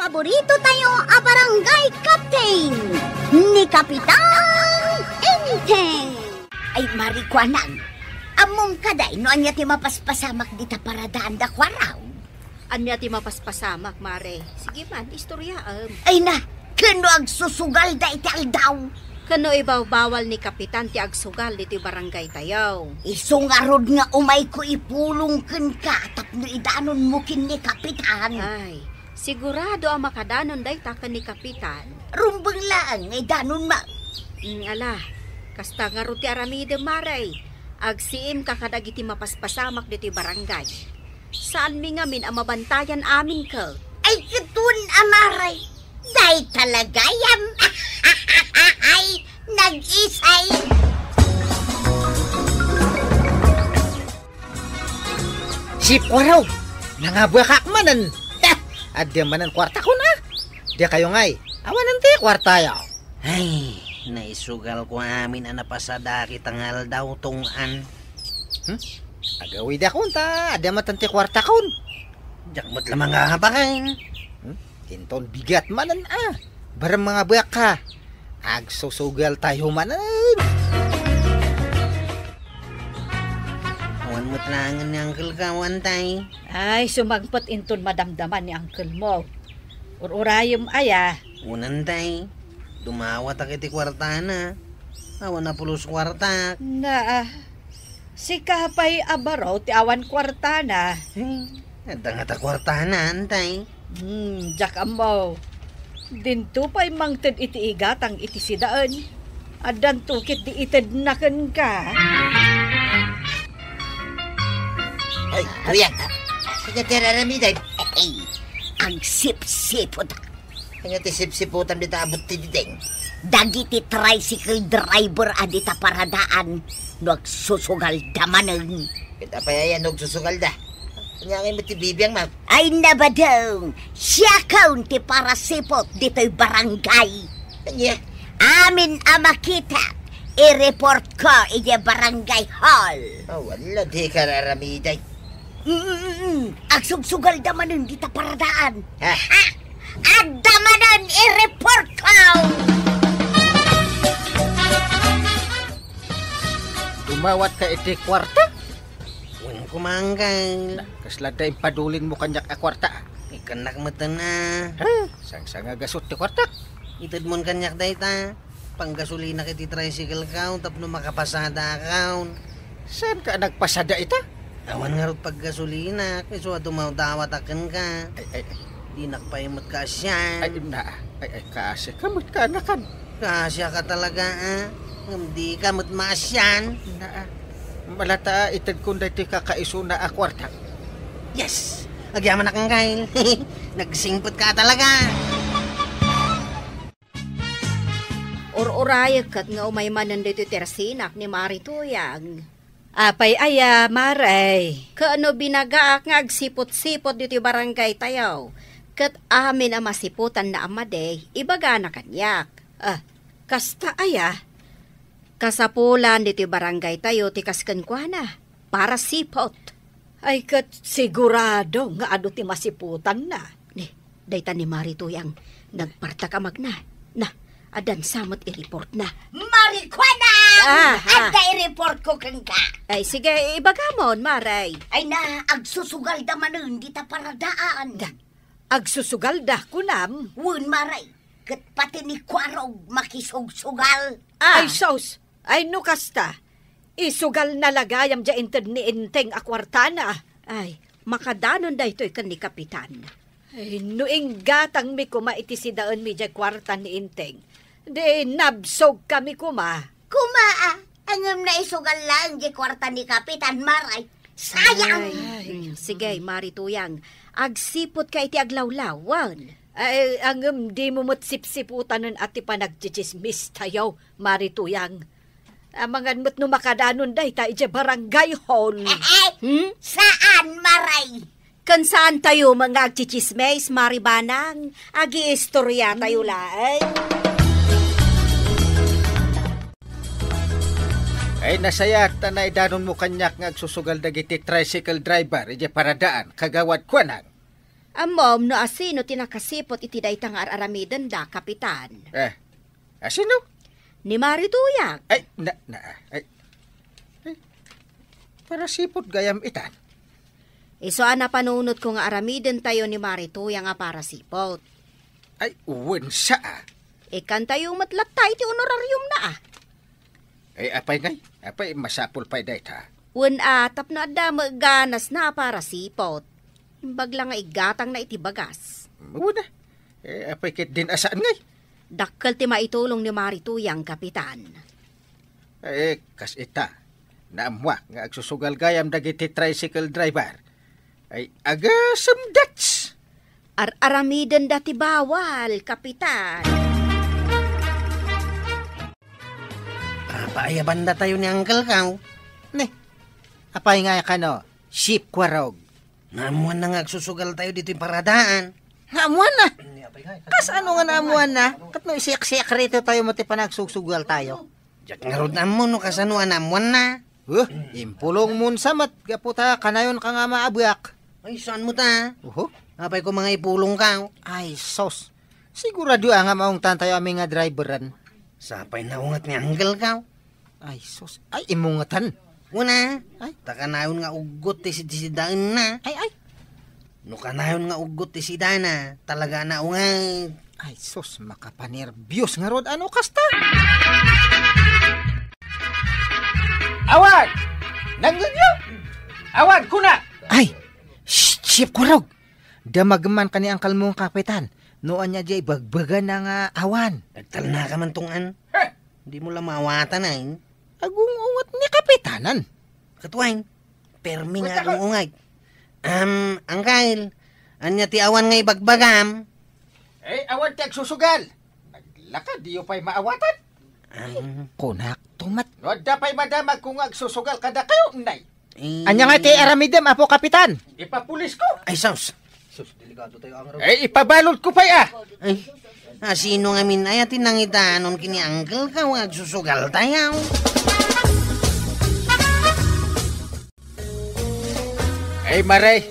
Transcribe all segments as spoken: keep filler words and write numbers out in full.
Paborito tayo a barangay captain, ni Kapitan Enteng. Ay, Mari Kuanang, ammom kadi no ania ti mapaspasamak dita paradaanda, kuaraw? Ania ti mapaspasamak, Mare? Sige man, istoryaem. Ay na, ken no agsusugalda iti aldaw? Ken no ibawbawal ni Kapitan ti agsugal ditoy barangay tayo? Isu ngarud nga umayko ipulong kenka tapno idanonmo ken ni Kapitan. Ay, sigurado a makadanon dayta ken ni Kapitan. Rumbeng laeng nga idanonmo. Mm, ala, kasta ngarud ti aramidem, Mare. Agsiimka kadagiti mapaspasamak ditoy barangay. Saanmi ngamin a mabantayan amin ket. Ay, ket wen a, Mare. Dayta la gayam. Ay, nag-isay. Sipwaraw, nangabuakak manen. Adda manen kuartakon, a? Dakayo ngay, awanen ti kuartayo. Ay, naisugalko amin a napasadak ita nga aldaw, tungpaan. Hmm? Agawidakon ta, adda manen ti kuartakon. Diak met la mangabakan. Hmm? Inton bigat manen, a. Barem mangabuakka. Agsusugaltayo manen. Awan met laengen ni uncle-ka, awan tay. Ay, sumangpet inton madamdama ni uncle-mo. Ur-urayem aya. Unan tay. Dumawatak iti kuartana. Awan a pulos kuartak. Naa, sika pay a baro ti awan kuartana. Hmm, adda ngata kuartana, antay. Hmm, diak ammo. Dinto pay mangted iti igatang iti sidaen. Addanto ketdi itedna kenka. Ay, Kuya. Sige, ti aramidem. Ay, agsipsipot. Ania ti sipsiputam dita a buti, Diding? Dagiti tricycle driver a dita paradaan no agsusugalda manen. Ket apay aya no agsusugalda? Ania ngay met ti bibiangmo? Ay, nabadong! Siakon ti parasipot ditoy barangay. Ania? Amin a makita, i-report ko idiay barangay hall. Awan la, dika aramidem. Mm, mm, mm. Agsugsugalda manen dita paradaan. Ha? Ha? Adda manen i-report ko! Dumawatka iti kuarta? Wen, kumangkal. Na, kasla adda impadulinmo kaniak a kuarta, a? Ikkannak metten, a. Ha? Sangsangagasut ti kuartak. Itedmon kaniak dayta. Panggasolinak iti tricycle-ko tapno makapasadakon. Saanka a nagpasada ita? Awan ngarud paggasolinak, isu a dumawdawatak kenka. Ay, ay, ay. Dinak pay met kaasian. Ay, na, ay, ay, kaasiaka met kaanakan. Kaasiaka talaga, a. Ngem dika met maasian. Na, a. Malata a itedkon daytoy kakaisuna a kuarta. Yes! Agyamanak, Angkal. Nagsingpetka talaga. Ur-urayek ket nga umay manen ditoy tersinak ni Mari Tuyang. Apay aya, Mare? Ket no binagaak nga agsipot-sipot ditoy barangay tayo, ket amin a masiputanna a madi, ibagana kaniak. Ah, kasta aya? Kasapulan ditoy barangay tayo ti kas kenkuana, para sipot. Ay, ket sigurado nga adu ti masiputanna. Ni, dayta ni Mari Tuyang, nagpartak a magna. Na, addan sa met i-report na. Marikuana! Ah, ah. Adda i-report ko kenka. Ay, sige, ibagamon, Mare. Ay na, agsusugalda manen dita paradaan. Da, agsusugalda, kunam? Wen, Mare. Ket pati ni Kuarog makisugsugal. Ah. Ay, sus! Ay, no kasta, isugalna la gayam diay inted ni Enteng a kuartana. Ay, makadanon daytoy ken ni Kapitan. Ay, no inggatangmi koma iti sidaenmi diay kuarta ni Enteng, di nabsogkami koma. Koma, a, ngem naisugal laeng diay kuarta ni Kapitan, Mare. Sayang! Ay, mm, sige, Mari Tuyang. Agsiputka iti aglawlawan. Ay, ngem dimo met sipsiputanen a ti panagtsitsismis tayo, Mari Tuyang. Amangan met no makadanon dayta idiay barangay hall. Eh, eh, hmm? Saan, Mare? Ken saan tayo nga agtsitsismis, Mari Banang? Agiistorya tayo laeng. Ay, nasayaat ta naidanonmo kaniak nga agsusugal dagiti tricycle driver idiay paradaan, Kagawad Kuanang. Ammom no asino ti nakasipot iti dayta nga ar-aramidenda, Kapitan? Eh, asino? Ni Mari Tuyang. Ay, na, na, ay. Ay, parasipot gayam itan. Isu a napanunotko nga aramidentayo ni Mari Tuyang a parasipot. Ay, wen sa, ah. Ikantayo met latta iti honorariumna, ah. Ay, apay ngay? Apay, masapul pay dayta. Wen a, tapno adda met ganasna a parasipot. Imbag la nga iggatangna iti bagas. Wen a. Eh, apay ket din a saan ngay? Dakkel ti maitulong ni Mari Tuyang, Kapitan. Eh, kas ita, naammuak nga agsusugal gayam dagiti tricycle driver. Ay, agasem dats! Ar-aramidenda ti bawal, Kapitan. Papaayabandatayo ni Uncle Kaw. Ne, apay nga kano, Sip Kwarog? Naammuanna nga agsusugaltayo ditoy paradaan. Naammuanna? Kasano nga naammuanna? Ket no isiak-siak rito tayo mo ti panagsusugaltayo? Diak ngarud ammo no kasano a naammuanna. Huh, impulong mo sa met, gapu ta kanayon ka nga maabuak. Ay, saan mo ta? Uho. Apay ko mga ipulong ka? Ay, sos. Sigurado a nga maungtan tayo amin nga driveran. Sapay naungat ni Uncle Kaw. Ay, sos. Ay, imungatan. Una, ay, ta kanayon nga uggot ti sidsidaenna. Ay, ay. No kanayon nga uggot ti sidana, talaga na unget. Ay, sus, makapanerbios ngarud, ano kasta? Awan! Nangngegyo? Awan, kuna! Ay, shh, Sip Kurog! Damagem man ka ni angkalmo nga kapitan. No ania diay bagbaga na nga awan. Nagtalna ka man tong an. Heh! Di mo la maawatan, ay. Agung-unget ni kapitanan. Katuan, permi nga agung-unget. Am, angkel, ania ti awan nga ibagbagam? Eh, awan ti agsusugal. Naglakad, diyo pay maawatan. Am. Kunak tumat. No adda pay madamag ko nga agsusugal kadakayo, nay. Eh. Ania nga ti aramidem, Apo Kapitan? Ipapulis ko. Ay, sus. Sus, delikado tayo, ang Eh, ipabalod ko pay, ah. Ay, asino ngamin aya ti nangitanon kini angkel ka, nga agsusugal tayo? Ay, Maray,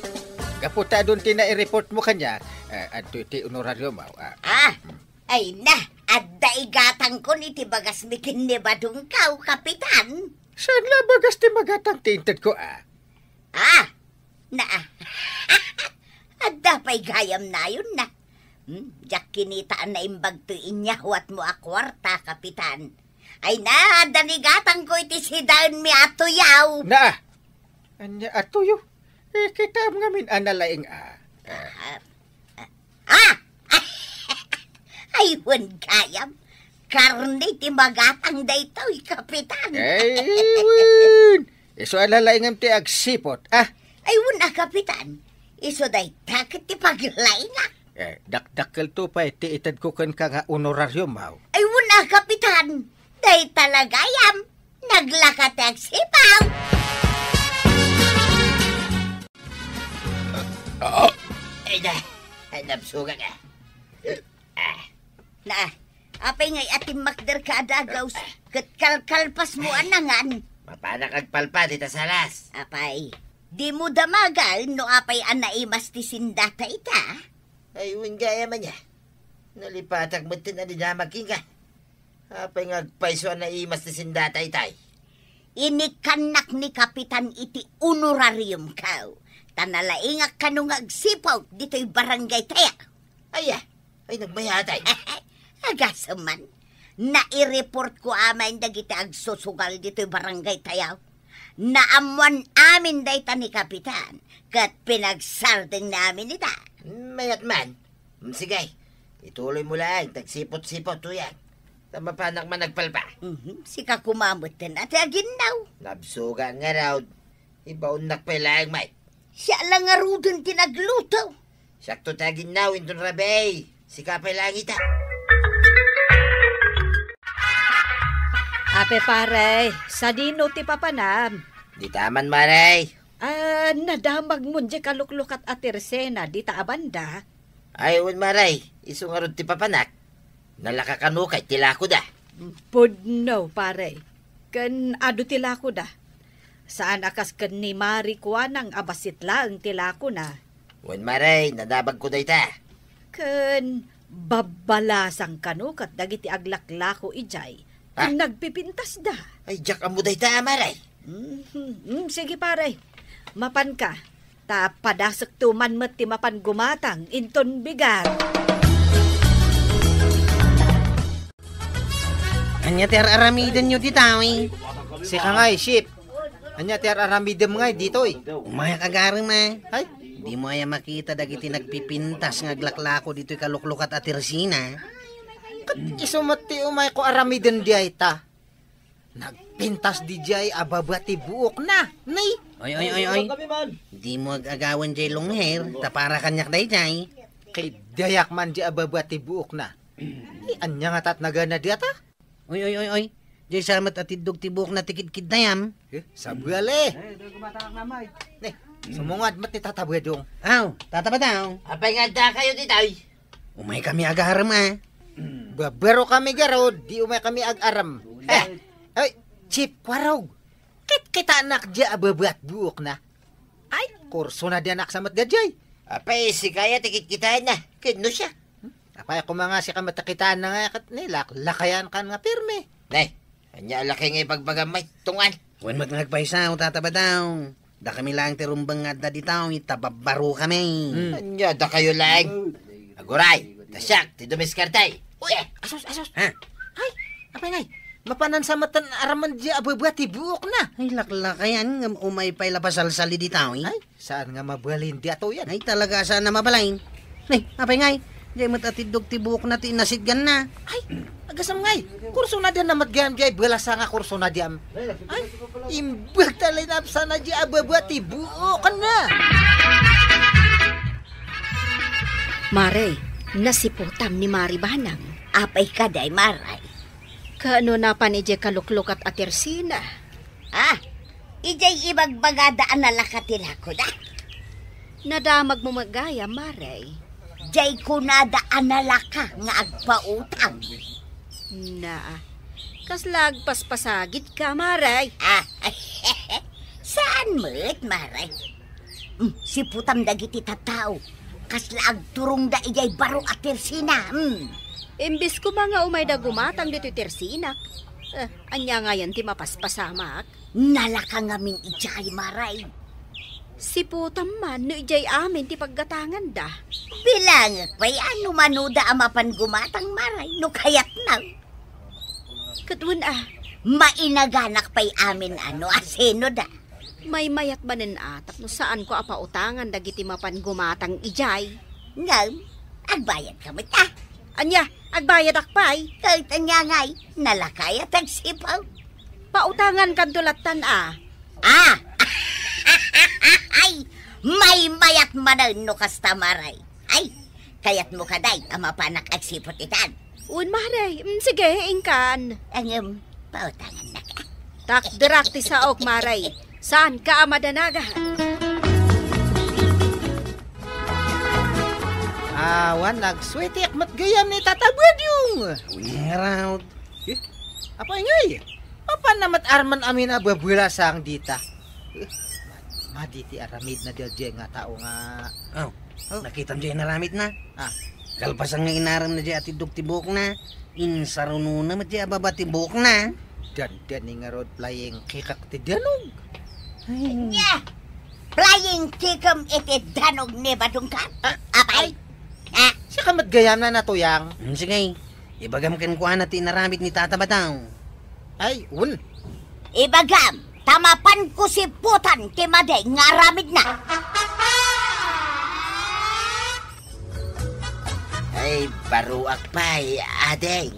gapu ta adun ti nai-report mo kanya, eh, adto iti honorario mo, ah. Ah, ay na, adda igatangkon iti bagas mi ken ni Badong Kaw, Kapitan. Saan la bagas ti magatang ti inted ko, ah? Ah, na, adda pay gayam nayon na. Hmm, diak kinita a naimbag toy inyawat mo a kuarta, Kapitan. Ay na, adda ni gatangko iti sidaen mi a tuyaw. Na, ania a tuyo? Eh, kitaem ngamin a nalaing, ah. Ah, ah, ah! Ay, wen gayam. Karne ti magatang daytoy, Kapitan. Ay, wen. Isu a lalaingem ti agsipot, ah. Ay, wen a, Kapitan. Isu dayta ket ti paglaingak. Eh, dakdakkel to pay ti itedko kenka nga honorarium, aw. Ay, wen a, Kapitan. Dayta la gayam. Naglaka ti agsipaw. Ah. Ay, na. Ay, nabsugak, ah. Ah. Na, apay ngay a timmakder ka a dagaws, ket kalkalpas mo a nangan? Mapanak agpalpa dita salas. Apay, di mo damagan no apay a naimas ti sindata ita? Ay, wen gayam ania. Nalipatak metten a dinamag kenka. Apay nga agpayso a naimas ti sindata itay? Inikkannak ni Kapitan iti honorarium ko, ta nalaingak kano nga agsipot ditoy barangay tayo. Aya, ay nagmayatay. Agasem man, nai-report ko amin dagiti agsusugal ditoy barangay tayo. Naammuan amin dayta ni Kapitan, ket pinagsardengna amin ita. Mayat man. Mm, sige, ituloy mo laeng ti agsipot-sipot, Tuyang. Ta mapanak man agpalpa. Mhm, sika koma metten a ti aginnaw. Nabsugak ngarud. Ibaonnak pay laeng met. Siak la ngaruden ti nagluto. Siakto ti aginnaw inton rabii. Sika pay laeng ita. Ape pare, sadino ti papanam? Dita man, mare. Ah, nadamagmon diay kaluklukat a tersena dita a banda? Ay, wen, mare, isu ngarud ti papanak. Nalaka kano kay ti lakoda. Pudno, pare. Ken adu ti lakoda. Saan a kas ken ni Mari Kuanang a bassit laeng ti lakona. Wen, Mare, nadamagko dayta. Ken babbalasang kano ket dagiti aglaklako idiay, ken Ah. nagpipintasda. Ay, diak ammo dayta, Mare. Mhm. Mm, sige, pare. Mapanka. Ta padasekto man met ti mapan gumatang inton bigat. Ania ti ar-aramidenyo ditoy? Sika ngay, Chief. Ania ti ar-aramidem ngay ditoy? Umayak agarem, a. Ay? Dimo aya makita dagiti nagpipintas nga aglaklako ditoy kaluklukat a tersina? Ket isu met ti umayko aramiden diay ta. Nagpintas didiay a baba ti buokna, ni? Oy, oy, oy, oy. Dimo ag-agawan diay long hair, ta para kaniak daydiay. Kay diayak man diay a baba ti buokna. Ay, ania ngata ti nagana diay ta? Oy, oy, oy, oy. Diay sa met a tiddog ti buokna ti kidkiddayam. Eh, sabuali. Ni, sumungad met ni Tata Badong. Aw, Tata Badong. Apay nga addakayo ditoy? Umaykami agarem, a. Babarokami garud, di umaykami agarem. Eh, ay, Chief Kwarog, kitkitaennak diay a baba ti buokna. Ay, kursona diay a naksamet daydiay. Apay, sika aya ti kitkitaenna, ken no siak? Hmm? Apay, koma nga sika met ti kitaenna nga ket ni lak-, lakayankan nga pirmi. Nay, ania a lakay nga ibagbagam, may tungan? Wen met nga agpayso, Tata Badong. Dakami laeng ti rumbeng nga adda ditoy, ta babbarokami. Hmm. Ania dakayo laeng? Aguray, ta siak ti dumiskarte. Uy, asus, asus. Ha? Ay, apay ngay, mapanan sa met a aramen diay a baba ti buokna. Ay, laklakayan, ngem umay pay la pasalsali ditoy. Ay, saan nga mabalin diay atoyan? Ay, talaga, saan a mabalin? Ni, apay ngay, diay met a tiddog ti buokna ti inasitganna. Ay, agasem ngay, kursona diay a met gayam diay balasa nga kursona diay. Ay, imbag ta linapsana diay a baba ti buokna. Mare, nasiputam ni Mari Banang. Apay kadi, Mare? Kaano napan idiay kaluklukat a tersina? Ah, idiay ibagbagada a nalaka ti lakoda. Nadamagmo met gayam, Mare. Diay kunada a nalaka nga agpautang. Naa, kasla agpaspasagitka, Mare. Ah, saan met, Mare? Hmm, siputam dagiti tattao. Kasla agturongda idiay baro a tersina. Hmm. Imbes koma nga umayda gumatang ditoy tersinak. Eh, ania ngayen ti mapaspasamak? Nalaka ngamin idiay, Mare. Siputam man no idiay amin ti paggatanganda. Bilangek pay a no manoda a mapan gumatang, Mare, no kayatna. Ket wen a. Mainaganak pay amin a no asinoda. Maymayat manen a tapno saanko a pautangan dagiti mapan gumatang idiay. Ngem, agbayadka met a. Ania, agbayadak pay? Ket ania ngay, nalaka aya ti agsipu? Pautangankanto lattan a. Ah! Ay, maymayat manen no kasta, Mare. Ay, kayatmo kadi a mapanak agsiput itan? Wen, Mare. Mm, sige, inkan. Ngem, pautangannak a. Takderak ti saok, Mare. Saanka a madanagan? Awan, nagsweetek met gayam ni Tata Badong. Wen ngarud. Eh, apay ngay? Mapanna met aramen amin a babalasang dita. Eh, madi ti aramidna daydiay nga tao nga... Aw, oh, nakitam diay inaramidna? Ah. Kalpasan nga inaremna diay a tiddog ti buokna, insarunona met diay a baba ti buokna. Dandani ngarud flying kick-ak ti danog. Ay. Nia! Flying kick-em iti danog ni Badongka? Ah, apay? Ay. Ah. Sika met gayam a natuyang. Hmm, sige. Ibagam kenkuana ti inaramid ni Tata Badong. Ay, wen. Ibagam, ta mapanko siputan ti madi nga aramidna. Ay, baroak pay, ading.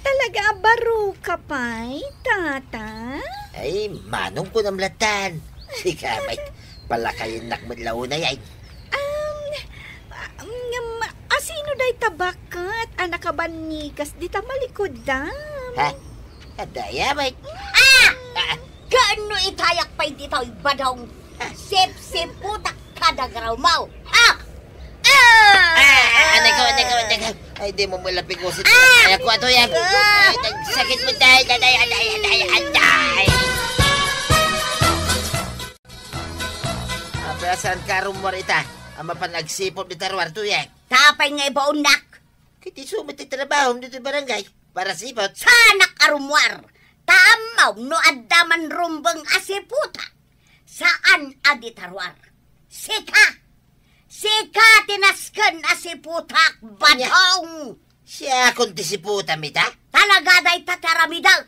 Talaga a baroka pay, Tata? Ay, manong kunam lattan. Sika met, palakayennak met la unay, ay. Um, um, ngem, asino dayta baket a nakabannigas dita malikuddam? Ha? Adda aya met. Ah! Ah! Gaanno itayak pay ditoy, Badong? Ah. Sipsiputak kada garaw mo. Ah! Ah! Ah! Anay ko, anay ko, anay ko. Ay, di mo mula pikusin. Ah! Ay, ako ato yan. Ah! Ay, nagsakit mo dahil, anay, anay, anay, anay. Kaya saan ka rummuar ita? Ang mapan agsipot dita ruar, Tuyang. Tapay nga ibaonnak. Kiti sumat ti trabahom dito barangay. Para sipot. Saanak a rummuar. Ta ammom no adda man rumbeng a siputa. Saan a dita ruar. Sika. Sika ti nasken a siputak, Ania? Badong! Siakon ti siputam ita? Talaga dayta ti aramidek.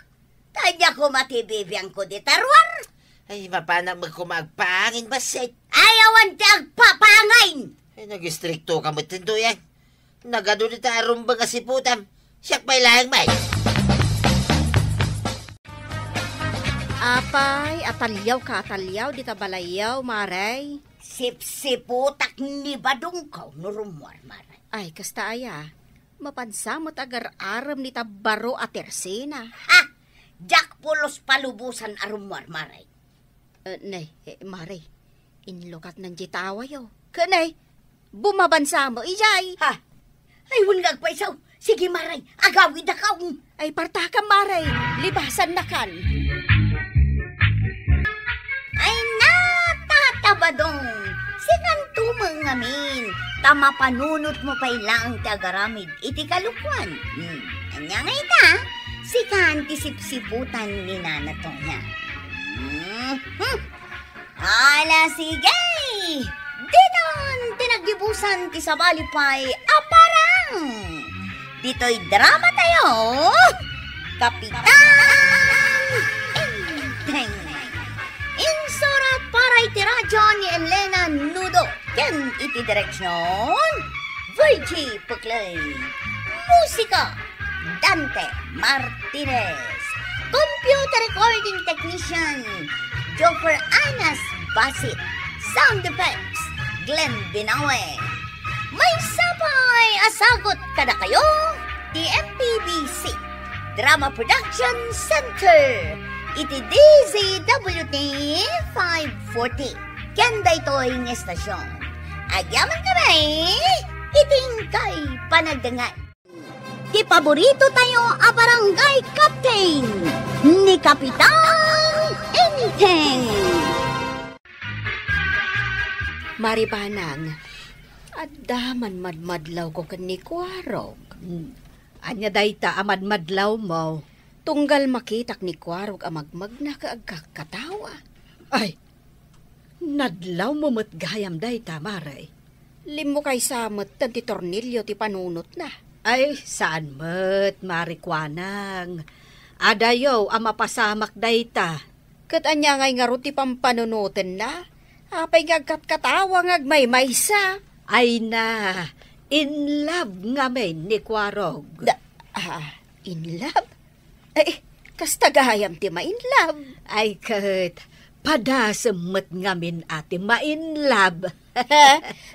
Tanya koma ti bibiangko dita ruar. Ay, mapanak met koma agpangin bassit. Ay, awan ti agpapangin. Ay, nagistrikto ka met, Tuyang. Nagadu dita a rumbeng a siputam. Siak pay laeng met. Apay, ataliaw ka, ataliaw, dita balayyo, Mare. Sipsiputak ni badongko no rummuar, Mare. Ay, kasta aya. Mapansa met agar-arem ni ta baro a tersena. Ha! Diak pulos palubosan a rummuar, Mare. Eh, ne, eh, Mare, inlukatnan di tawayo. Ken ne, bumabansa mo, ijay. Ha? Ay, wen nga agpaisaw. Sige, Mare, agawidakon. Ay, partakam, Mare. Libasannakan. Ay, natatabadong. Sikanto met ngamin. Ta mapanunot mo pay laeng ti agaramid iti kalokuan. Hmm. Ania nga ita? Sikan ti sipsiputan ni Nana Tonya. Hmm. Hmm. Ala, sige! Ditan ti naggibusan ti sabali pay a parang! Ditoy drama tayo, Kapitan Enteng. Insurat para iti radyo ni Elena Nudo ken iti direksyon, Virgie Puclay. Musika, Dante Martinez. Computer recording technician, Joffer Anas Basit. Sound effects, Glenn Binawe. Maysa pay a sagut kadakayo ti M P B C Drama Production Center iti D Z W T five forty. Ken daytoy nga estasyon, agyaman kami iti inkay panagdengngeg. Ti paborito tayo a barangay captain, ni Kapitan Enteng. Maribanang, adda man madmadlawko ken ni Kuarog. Hmm. Ania dayta a madmadlawmo? Tunggal makitak ni Kuarog a magmagna ket agkatkatawa. Ay, nadlawmo met gayam dayta, Mare. Limmukaysa metten ti tornilyo ti panunotna. Ay, saan met, Mare Kuanang. Adayo a mapasamak dayta. Ket ania ngay ngarud ti pampanunotenna? Apay nga agkatkatawa nga agmaymaysa? Ay na, in love ngamin ni Kuarog. Da, ah, in love? Ay, kasta gayam ti ma-in love. Ay, ket, padasem met ngamin a ti ma-in love.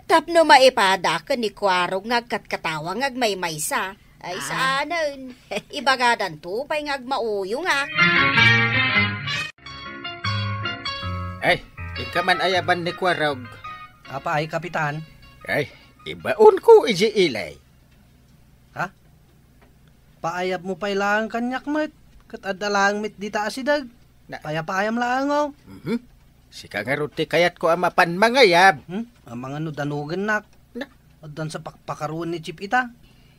Tapno maipada ken ni Kuarog nga agkatkatawa nga agmaymaysa. Ay, ah, saanen. Ibagadanto pay nga agmauyongak. Ay, inka man ayaban ni Kuarog. Apay, Kapitan? Ay, ibaonko iti ilay. Ha? Paayabmo pay laeng kaniak met, ket adda laeng met dita asideg. Na- Payapayam laeng, oh. Mhm. Sika ngarud ti kayatko a mapan mangayab. Hmm? Amangan no danogennak. Na- Addan sa pakpakaroen ni Chip ita.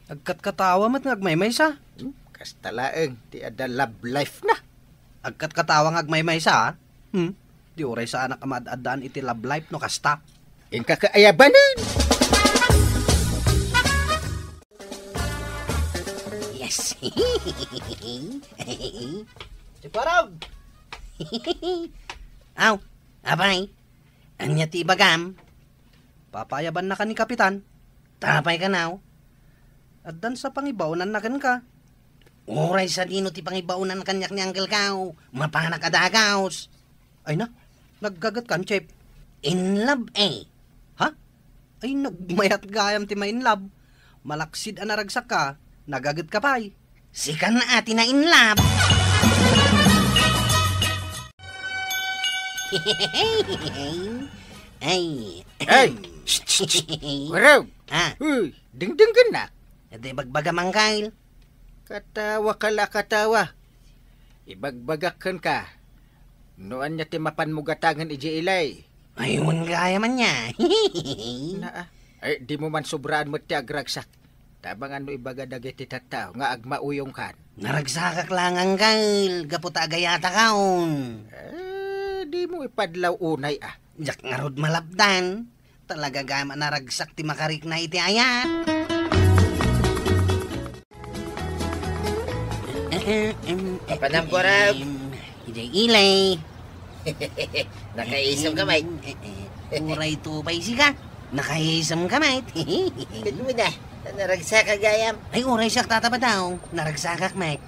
Agkatkatawa met nga agmaymaysa. Hmm? Kasta laeng ti adda love life na. Agkatkatawa nga agmaymaysa, ha? Hmm? Di uray saanak a maad-addaan iti love life no kasta. Inka kaayabanen. Yes. Si Parag! Aw, apay, ania ti ibagam? Papaayabannaka ni Kapitan. Tapay kanaw? Addan sa pangibaonanna kenka. Uray sadino ti pangibaonan kaniak ni Uncle Kao, mapanak a dagaos. Ay na, naggaget kan, Chef? In love, eh. Ha? Ay, nagmayat gayam ti ma-in love. Malaksid a naragsak ka, nagaget ka pay. Sikan a ti na-in love. Ay. Ay! Shh, shh, shh. Warog! Ah. Uy, dingdinggennak. Iti bagbaga, Mang Kyle. Katawa ka la, katawa. Ibagbagak kenka, no ania ti mapanmo gatangen idiay ilay. Ay, wen gayam ania. Na, ah. Ay, dimo man sobraan met ti agragsak. Tabang no ibaga dagiti tattao nga agmauyongkan. Naragsakak la ngarud gapu ta agayatakaon. Eh, dimo ipadlaw unay, ah. Diak ngarud malapdan. Talaga gayam a naragsak ti makarikna iti ayat. Apanam, Kuarog. Idiay ili. Nakaisem ka, mate. Uray to pay sika. Nakaisem ka, mate. Ket wen a, naragsak gayam. Ay, uray siak, Tata Badong. Naragsakak, mate.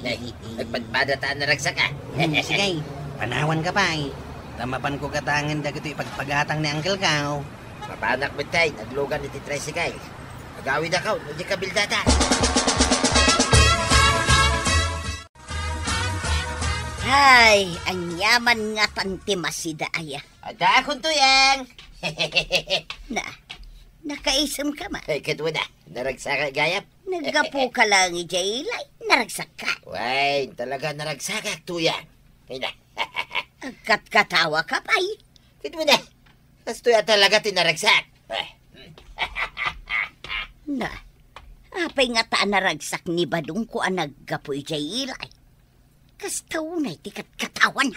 Nay, agpadpada ta naragsak a. Hmm, sige. Panawan ka pay. Ta mapanko gatangen dagitoy ipagpagatang ni Uncle Kao. Mapanak met tay, naglugan iti tricycle. Agawidakon, no di kabildatan. Hay, aniaman ngatan ti masida aya. Adakon, Tuyang. Na, nakaisem ka man. Ay, ket wen a, naragsak gayam. Naggapu ka lang idiay ili, naragsak ka. Wen, talaga naragsakak, Tuyang. Ay na. Agkatkatawa ka pay. Ket wen a, kastoy a talaga ti naragsak. Na, apay ngata a naragsak ni Badongko a naggapu idiay ili? Kasta unay ti katkatawana.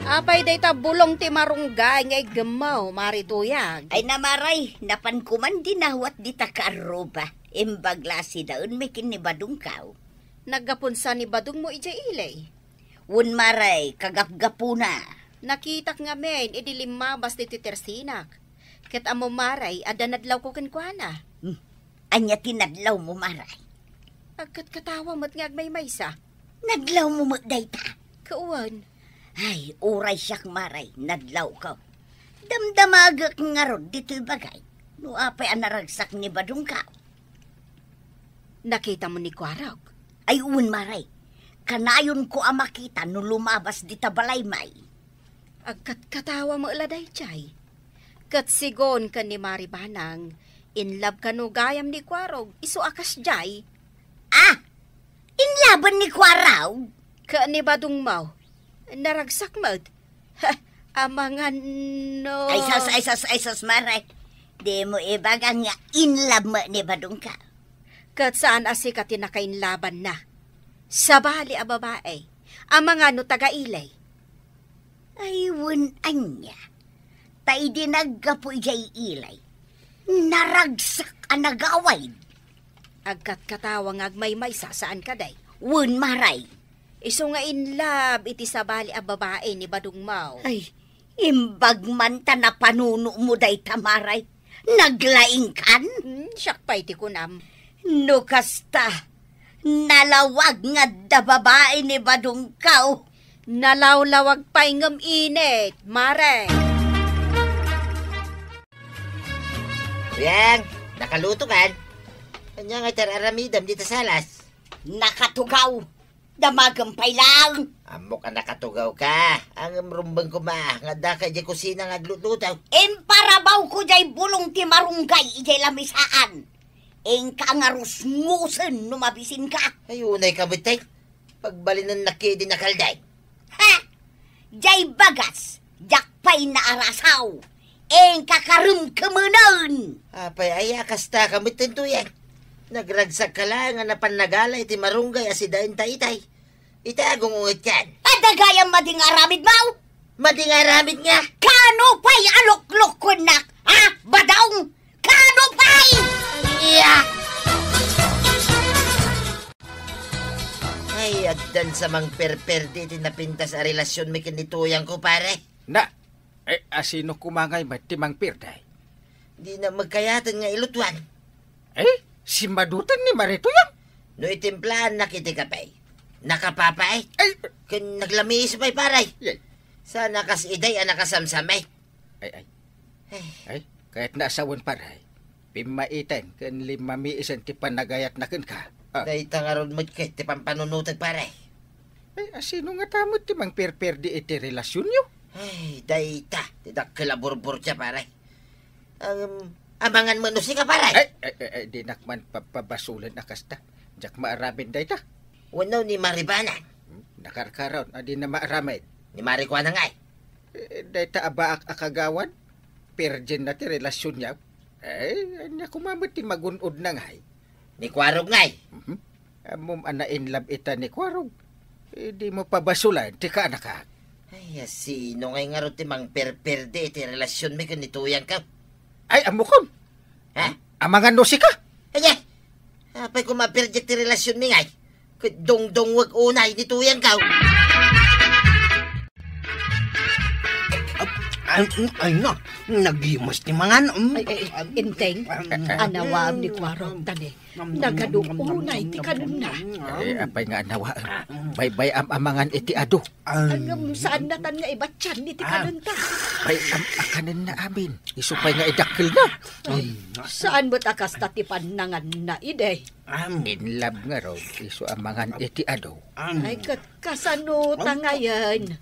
Apay dayta bulong ti marunggay nga iggemmo, Mari Tuyang? Ay na, Mari, napanko man dinawat dita kaarruba. Imbag la a sidaenmi ken ni Badongko. Naggapun sa ni Badongmo idiay ili? Wen, Mari, kagapgapuna. Nakitak ngamin idi limmabas ditoy tersinak. Ket ammom, Mari, adda nadlawko kenkuana. Hmm. Ania ti nadlawmo, Mari? Agkatkatawa met nga agmaymaysa. Nadlawmo met dayta? Wen. Ay, uray siak, Mari, nadlawko. Damdamagek ngarud ditoy bagay no apay a naragsak ni Badongko. Nakitamo ni Kuarog? Ay, wen, Mari. Kanayonko a makita no lumabas dita balay, Mari. Agkatkatawa met la daydiay. Ket sigun ken ni Mari Banang, in love kano gayam ni Kuarog, isu a kasdiay. Ah! In love-en ni Kuarog? Ket ni Badongmo, naragsak met. Ha, amangan no. Ay sus, ay sus, ay sus, Mari. Dimo ibaga nga in love met ni Badongko. Ket saan a sika ti nakainlabanna. Sabali a babai. Amangan no taga-ili. Ay, wen ania. Ta idi naggapu idiay ili, naragsak a nagawid. Agkatkatawa nga agmaymaysa, saan kadi? Wen, Mari. Isu nga in love iti sabali a babai ni Badongmo. Ay, imbag man ta napanunomo dayta, Mari. Naglaingkan? Hmm, siak pay ti kunam. No kasta, nalawag nga adda babai ni Badongko. Nalawlawag pay ngem init, Mari. Yang, nakalutokan? Ania nga ti ar-aramidem dita salas? Nakatugaw. Damagem pay laeng. Ammok a nakatugaw ka. Ngem rumbeng koma nga adda ka idiay kusina nga aglutluto. Imparabawko diay bulong ti marunggay idiay lamisaan. Inka nga rusngusen no mabisin ka. Ay, unay ka met, tay. Pagbalinennak idi nakalday. Ha! Diay bagas, diak pay naarasaw. Inka karemkemenen. Apay aya, kasta ka met, Tuyang. Nagragsak ka laeng a napan nagala iti marunggay a sidaenta itay. Ita, agungungetkan. Adda gayam madi nga aramidmo? Madi nga aramid nga? Kaano pay a luklukkuennak, ha, Badong? Kaano pay? Iya! Ay, addan sa mangperperdi iti napintas a relasionmi ken ni Tuyangko, pare. Na, eh, asino koma ngay met ti mangperdi? Dina met kayaten nga ilutuan. Eh, simmadutan ni Mari Tuyang? No itimplaannak iti kape, nakapapait. Ay! Ken naglamiis pay, pare. Yay. Saan a kas iday a nakasamsamit. Ay, ay. Ay. Ay, kayatna a sawen, pare. Pimmaiten ken limmamiisen ti panagayatna kenka. Ah. Dayta ngarud met ket ti pampanunotek, pare. Ay, asino ngata met ti mangperperdi iti relasionyo? Ay, dayta ti dakkel a burburtia, pare. Ngem, amangan met no sika, pare. Ay, ay, ay, ay, dinak man papabasolen a kasta. Diak maaramid dayta. Wenno ni Mari Banang. Hmm, Nakarkaron, a di na maaramid. Ni Mari Kuana ngay? Eh, dayta a baak a kagawad, virgin na ti relasyonna. Eh, ania koma met ti magun-od na ngay? Ni Kuarog ngay? Mhm. Ammom a na-in love ita ni Kuarog. Eh, di mo pabasolan ti kaanakak. Ay, a sino ngay ngarud ti mangperperde iti relasyonmi ken ni Tuyangko? Ay, ammokon. Ha? Amangan no sika? Anya? Apay koma perdiak ti relasyonmi ngay? Ket dungdungwek unay ni Tuyangko. Ay, ay, ay na, nagimas ti mangan. Mm. Ay, ay, Enteng, mm, anawaem ni Kuarog, tani. Nagadu unay ti kanenna. Eh, apay nga anawaem? Baybay-am a mangan iti adu. Ngem saannatan nga ibatian iti kanenta. Baybay-am a kanenna amin. Isu pay nga idakkelna. Ay, saan met a kasta ti pannanganna idi. In love ngarud, isu a mangan iti adu. Ay, ket kasano ta ngayen?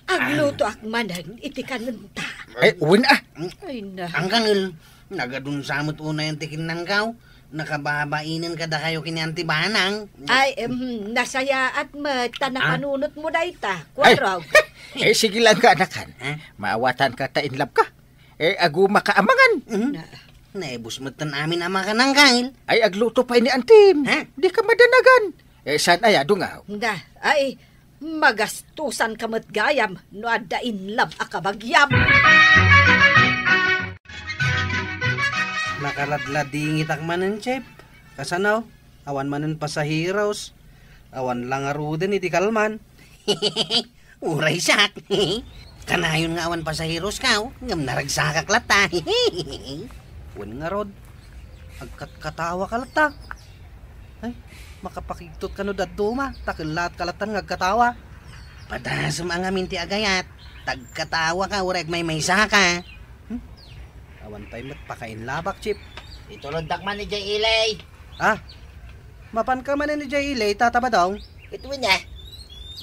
Aglutoak manen iti kanenta. Eh, wen a. Ay, na. Angkangel, nagadunsa met unayen ti kinnangkaw. Nakababainen kadakayo ken ni Auntie Banang. Ay, em, nasayaat met ta napanunotmo dayta, Kuarog. Eh, sige lang ka, anakan. Ha? Maawatanka ta in love ka. Eh, agumaka a mangan. Mhm. Na. Naibus met ten amin a makanangkangel. Ay, agluto pay ni Antim. Ha? Dika madanagan. Eh, saan aya, dungaw? Na, ay, magastusanka met gayam no adda in love a kabagiam. Nakaladladingitak manen, Chef. Kasano? Awan manen pasaheros. Awan la ngaruden iti kalman. Uray siak. Kanayon nga awan pasaheroskaw, ngem naragsakak latta. Wen ngarud, agkatkatawaka latta. Ay, makapakigtot kano dadduma, ta kellatka latta nga agkatawa. Padasem a ngamin ti agayat, ta agkatawaka uray agmaymaysaka. Hmm? Awan pay met pakainlabak, Chip. Ituloddak man idiay ili. Ah, mapanka manen idiay ili, Tata Badong? Ket wen a.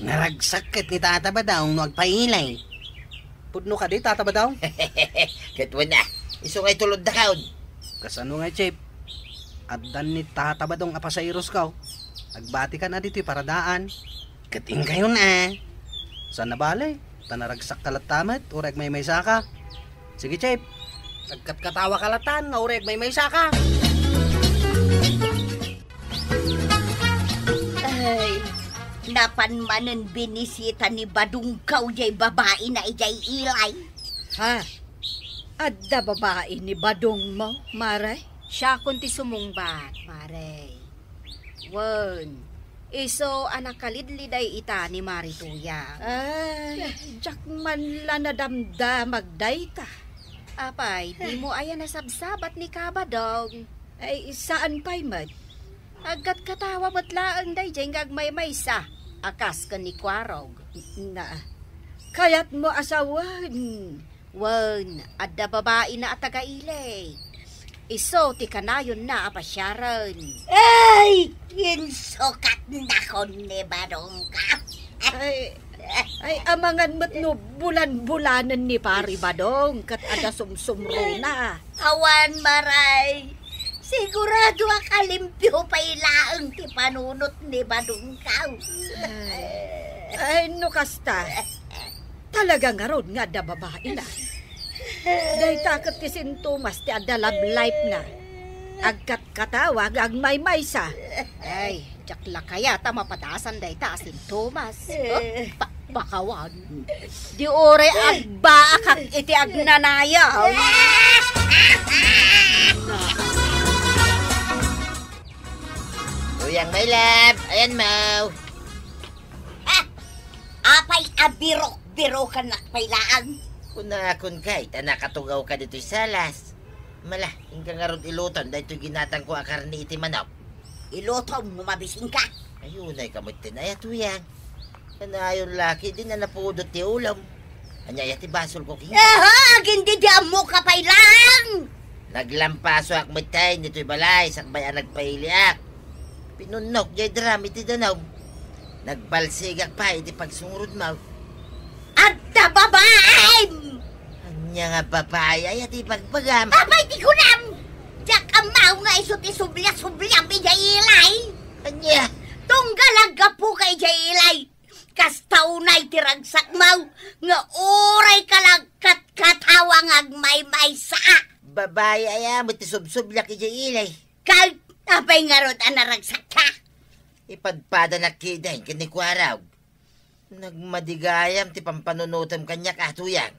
Naragsak ket ni Tata Badong no agpaili. Pudno kadi, Tata Badong? Ket wen a. Isu nga ituloddakon. Kasano nga, Chip? Addan ni Tata Badong a pasaherosko. Agbatikan a ditoy paradaan. Ket inkayon a. Saan a bale, ta naragsakka latta met, uray agmaymaysaka. Sige, Chip. Agkatkatawaka latta nga uray agmaymaysaka. Ay, napan manen binisita ni Badongko jay babaina idiay ili. Ha? Adda babai ni Badongmo, Mare? Siakon ti sumungbat, Mare. Wen, isu a nakalidliday ita ni Mari Tuyang. Ay, diak man la nadamdamag dayta. Apay, dimo aya nasabsabat ni Ka Badong? Ay, saan pay met? Agkatkatawa met laeng daydiay nga agmaymaysa a kas ken ni Kuarog. Na, kayatmo a sawen. Wen, adda babaina a taga-ili. Isu ti kanayonna a pasiaren. Ay! Insukatnakon ni Badongko. Ay, ay, amangan met no bulan-bulanen ni Pari Badong ket adda sumsumrona. Awan, Maray. Sigurado a kalimpio pay laeng ti panunot ni Badongko. Ay, ay, no kasta, talaga ngarud nga adda babaina. Dayta ket ti sintomas ti adda love life na. Agkatkatawa nga agmaymaysa. Ay, diak la kayat a mapadasan dayta a sintomas. Oh, pa-, pakawan. Di uray agbaakak iti agnanayaw. Uyang, my love, ayan mo. Ah! Apay a birok-birokannak pay laeng? Kunakon kay, ta nakatugawka ditoy salas. Mala, inka ngarud iluton daytoy ginatangko a karne iti manok. Ilutom no mabisinka. Ay, unayka met ti nayat, Uyang. Kanayon la ket di na napudot ti ulom. Ania aya ti basolko kenka? Aha, agin di di ammoka pay laeng! Naglampasoak met tay ditoy balay, sakbay a nagpailiak. Pinunnok jay drum iti danum. Nagbalsigak pay iti pagsungrodmo. Adda babaim! Ania nga babai aya ti ibagbagam? Apay ti kunam? Diak ammo nga isu ti sublia-subliam idiay ili. Ania? Tunggal aggapuka idiay ili. Kasta unay ti ragsakmo nga uray ka la agkatkatawa nga agmaymaysa. Babai aya met ti subsubliak idiay ili. Kay apay ngarud a naragsakka? Ipadpadanak ketdin ken ni Kuarog. Nagmadi gayam ti pampanunotem kaniak a, Tuyang.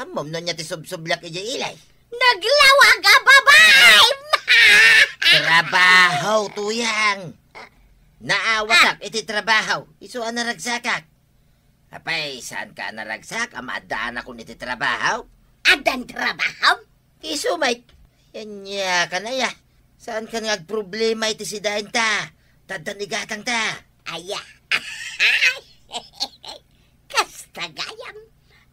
Ammom no ania ti subsubliak idiay ili? Naglawag a babai! Trabaho, Tuyang. Naawatak iti trabaho, isu a naragsakak. Apay, saanka a naragsak a maaddaanakon iti trabaho? Addan trabaho? Isu met. Ania kan aya? Saankan nga agproblema iti sidaenta? Taddan igatangta. Aya. Kasta gayam.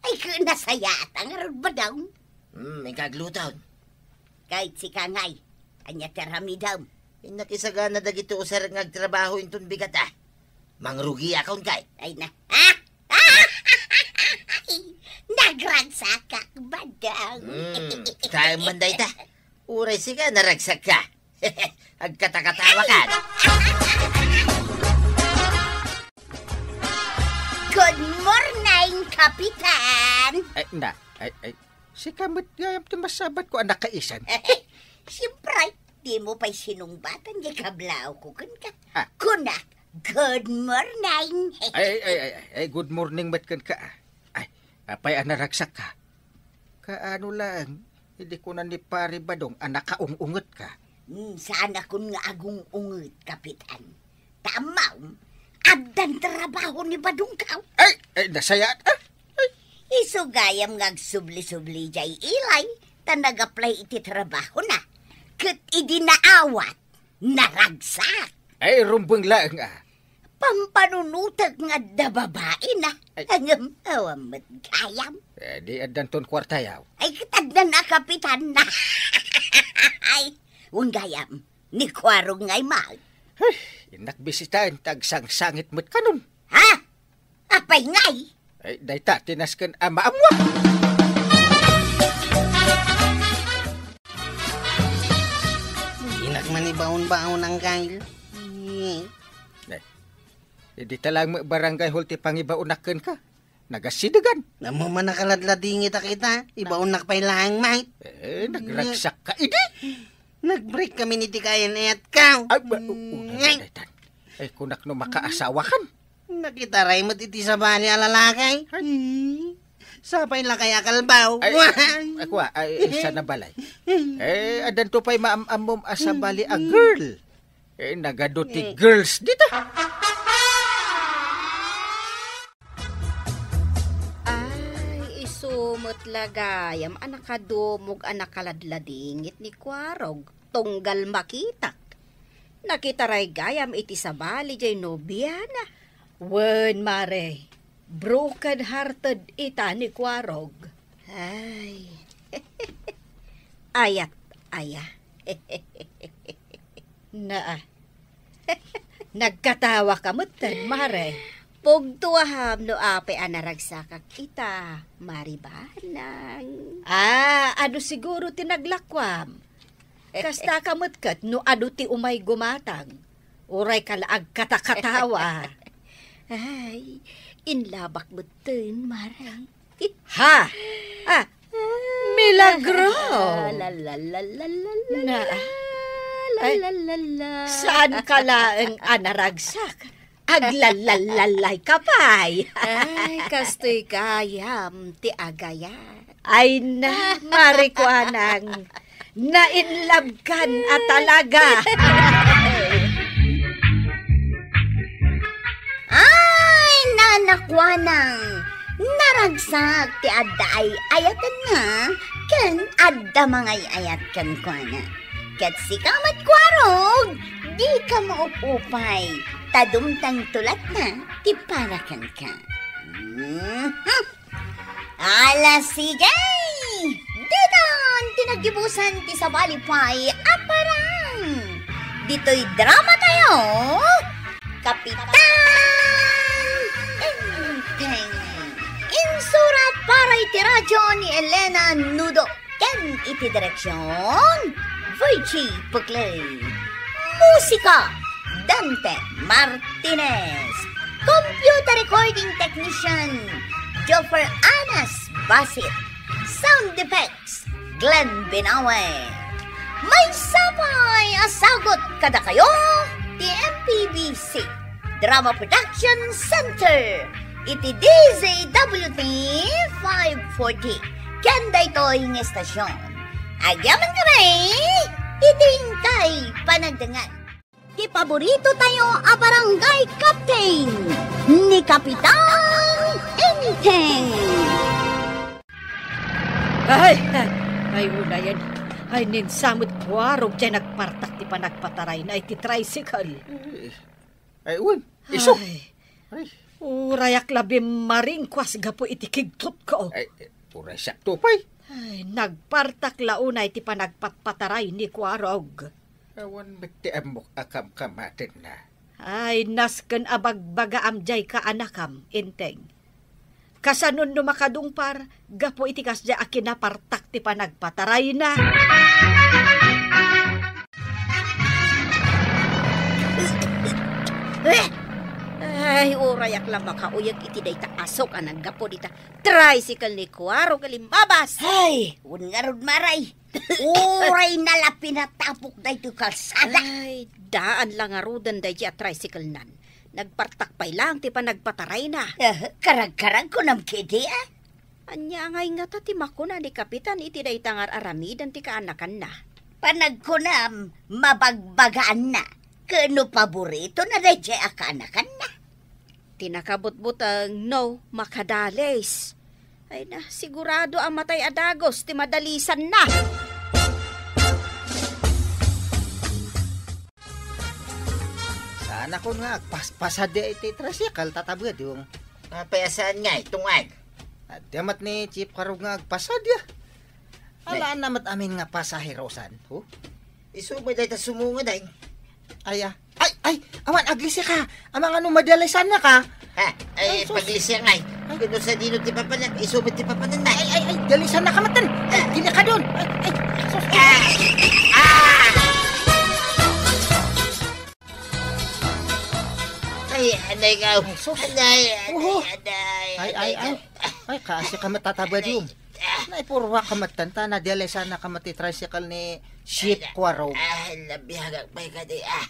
Ay, nasayaat ngarud, Badong. Hmm, inka agluton. Ket sika ngay, ania ti aramidem? Innak isagana dagiti usarek nga agtrabaho inton bigat a. Mangrugiakon kay. Ay na. Nagragsakak, Badong. Hmm, kaem man dayta. Uray sika, naragsakka. Agkatakatawakan. Good morning, Kapitan! Ay, na, ay, ay, sika met gayam ti masabatko a nakaisan. Siyempre, dimo pay sinungbatan ti kablawko kenka. Ah. Kunak, "Good morning." Ay, ay, ay, ay, ay, good morning met kenka, ah. Ay, apay a naragsakka? Kaano laeng, idi kuna ni Pari Badong a nakaung-ungetka? Hmm, saanakon nga agung-unget, Kapitan. Ta ammom, addan trabaho ni Badongko. Ay, ay, nasayaat, ah. Ay. Isu gayam nga agsubli-subli idiay ili, ta nag-apply iti trabahona. Ket idi naawat, naragsak. Ay, rumbeng laeng, ah. Pampanunotek nga adda babaina. Ay. Ngem awan met gayam. Eh, di addanton kuartayo. Ay, ket addan a, Kapitan. Ay, wen gayam, ni Kuarog ngay met. Ay, innak bisitaen ta agsangsangit met kanon. Ha? Apay ngay? Ay, dayta ti nasken a maammuak. Dinak man ibaon-baon, Angkal. Eh, dita laeng met barangay hall ti pangibaonak kenka. Nagasidegan. Ammom a nakaladladingit a kita. Ibaonnak pay laeng, mate. Eh, nagragsakka idi. Nag-break kami iti kayan-ayatko. Ay, ba, u-, una, daytan. Ay, kunak no makaasawakan. Nakitaray met iti sabali a lalaki. Ay. Hmm. Sapay lakay a kalbaw. Ay, ay, ay, kua, ay, ay, sana balay. Eh, addanto pay maam-ammom a sabali a girl. Eh, nagadu ti girls dita. Ay, isu met la gayam a nakadumog a nakaladladingit ni Kuarog. Tunggal makitak. Nakitaray gayam iti sabali jay nobiana. Wen, mare, broken-hearted ita ni Kuarog. Ay. Ayat aya. Naa. Nagkatawaka metten, mare. Pugtuaham no apay a naragsakak ita, Mari Banang. Ah, adu siguro ti naglakuam. Kastaka met ket no adu ti umay gumatang. Uray ka la agkatakatawa. Ay, inlabak metten, mare. Ha? Ah, milagro! La, la, la, la, la, la, Na, la, ay, la, la, la. Saan ka laeng a naragsak? Aglalallalay ka pay. Ay, kastoy gayam ti agayat. Ay na, Mari Kuanang, nainlabkan a talaga. Ay, Nana Kuanang, naragsak ti adda ay-ayatenna ken adda mangay-ayat kenkuana. Ket sika met, Kuarog, dika maup-upay, ta dumteng tulatna ti para kenka. Mhm. Alas sige! Ditan ti naggibusan ti sabali pay a parang. Ditoy drama tayo, Kapitan Enteng. Insurat para iti radyo ni Elena Nudo ken iti direksion, Virgie Puclay. Musika, Dante Martinez. Computer recording technician, Joffer Anas Basit. Sound effects, Glenn Binawe. Maysa pay a sagut kadakayo ti M P B C Drama Production Center iti D Z W T five forty. Ken daytoy nga estasyon, agyamankami iti inkay panagdengngeg. Ti paborito tayo a barangay captain, ni Kapitan Enteng. Ay, ay, ay, unayen. Ay, ninsa met kuarog ti nagpartak ti panagpatarayna iti tricycle. Ay, wen, isu. Ay. Ay. Urayak la bimmaringkuas gapu iti kigtotko. Ay, uray siak to pay. Ay, nagpartak la unay ti panagpatpataray ni kuarog. Awan met ti ammok a kamkamatenna. Ay, nasken a bagbagaam diay kaanakam, Enteng. Kasano no makadungpar, gapu iti kasdiay a kinapartak ti panagpatarayna? Ay, urayak la makauyeg iti dayta a sok a naggapu dita tricycle ni kuarog a limbabas. Ay, wen ngarud, Maray. Uray na la pinatapok daytoy kalsada. Ay, daan la ngaruden daydiay a tricycle-nan. Nagpartak pay laeng ti panagpatarayna. Eh, karagkarag kunam ketdi, a? Ania ngay ngata ti makuna ni Kapitan iti dayta nga ar-aramiden ti kaanakanna? Panagkunam, mabagbagaanna. Ken no paboritona daydiay a kaanakanna. Ti nakabutbuteng, no, makadalis. Ay na, sigurado a matay a dagus ti madalisanna. Saanakon nga agpaspasadi iti tricycle, Tata Bedong. Apay a saan ngay, tungag? Adda met ni Chief Karog nga agpasadi, a. Ala, ala met amin nga pasaherosan, ho? Isu met dayta sumungad, ay. Ay, a. Ay, ay, awan, aglisi ka. Amangan no madalisannaka. Ha? Ay, ay, sus. Paglisi ngay. Ay. Kano sadino ti papanak, isu met ti papananna. Ay, ay, ay, dalisannaka metten. Ay, dili ka doon. Ay, ay, sus. Ah! Ah! Ay, anay nga. Ay, sus. Anay, anay, oho. Anay, ay, ay, anay, ay. Ay, kaasi ka met, Tata Bedong. Ay. Naipurwa ka met, tanta, nadalisannaka met ti tricycle ni Chief Kuarog. Ah, nabiagak pay kadi, ah.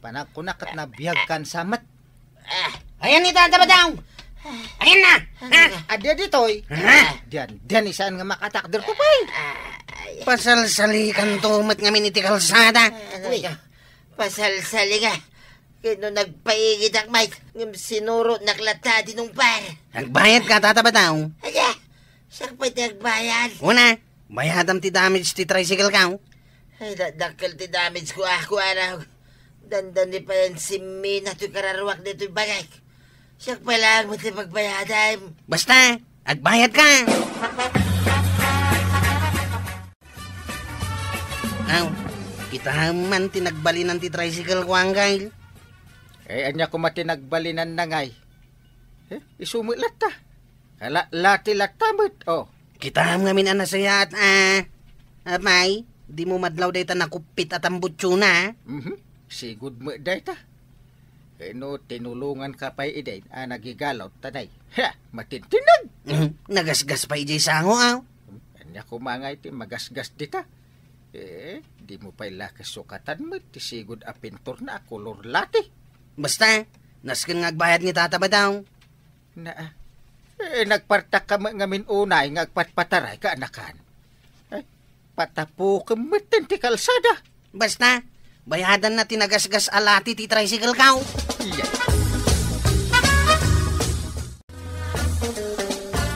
Panagkunak ket nabiag kan sa met. Ah. Ayan ni Tata Bedong. Ayan na. Ha? Adi ditoy. Ha? Diyan, diyan, isaan nga makatakder ko, pay. Ah, ay. Pasalsalikan to met ngamin iti kalsada. Ano ka? Pasalsali ka. Kano nagpaigitak, Mike? Ngem sinurotnak latta ti nungpar. Agbayad ka, Tata Bedong? Aya, siak pay ti agbayad. Una, bayadam ti damage ti tricycle ka, oh. Ay, da-, dakkel ti damage ko, ah, kuana. Dandani pay a simmina toy kararuak ditoy bagik. Siak pay laeng met ti pagbayadam. Basta, agbayad ka. Aw, kita man ti nagbalinan ti tricycle ko, Angkel. Eh, ania koma ti nagbalinanna ngay? Eh, isu met latta. Kala, lati latta met, oh. Kitam ngamin a nasayaat, a. Apay, dimo madlaw dayta nakuppit a tambutsona, a. Mhm. Sigud met dayta. Kano tinulonganka pay idi a nagigalaw, tanay. Ha! Matintinag! Mhm. Nagasgas pay idiay sango, aw. Ania koma ngay ti magasgas dita? Eh, dimo pay la kasukatan met ti sigud a pinturna a kolor lati. Basta, nasken nga agbayad ni Tata Bedong. Na, eh, nagpartakka met ngamin unay nga agpatpatarayka, anakan. Eh, patapukem metten ti kalsada. Basta, bayadanna ti nagasgas a lati ti tricycle ko. Iya.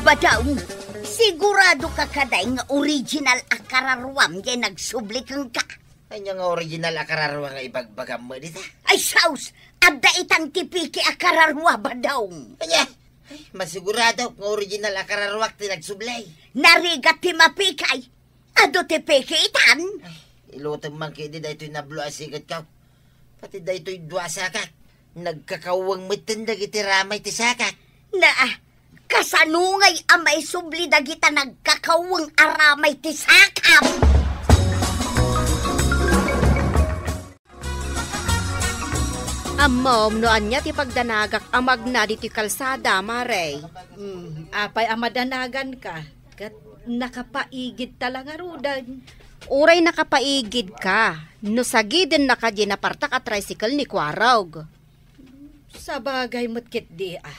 Bedong, siguradoka kadi nga original a kararuam diay nagsubli kenka? Ania nga original a kararuam nga ibagbagam met dita? Ay, sus! Adda itan ti peke a kararua, Bedong. Ania? Ay, masiguradok nga original a kararuak ti nagsubli. Narigat ti mapeke. Adu ti peke itan? Ay, ilutem man ketdi daytoy nablo a siketko. Pati daytoy dua a sakak, nagkakaweng metten dagiti ramay ti sakak. Na, kasano ngay a maisubli dagita nagkakaweng a ramay ti sakam? Ammom no ania ti pagdanagak a magna ditoy kalsada, Mare. Hmm, apay a madanaganka? Ket nakapaigidta la ngaruden. Uray nakapaigidka, no sagidennaka diay napartak a tricycle ni Kuarog. Sabagay met ketdi a.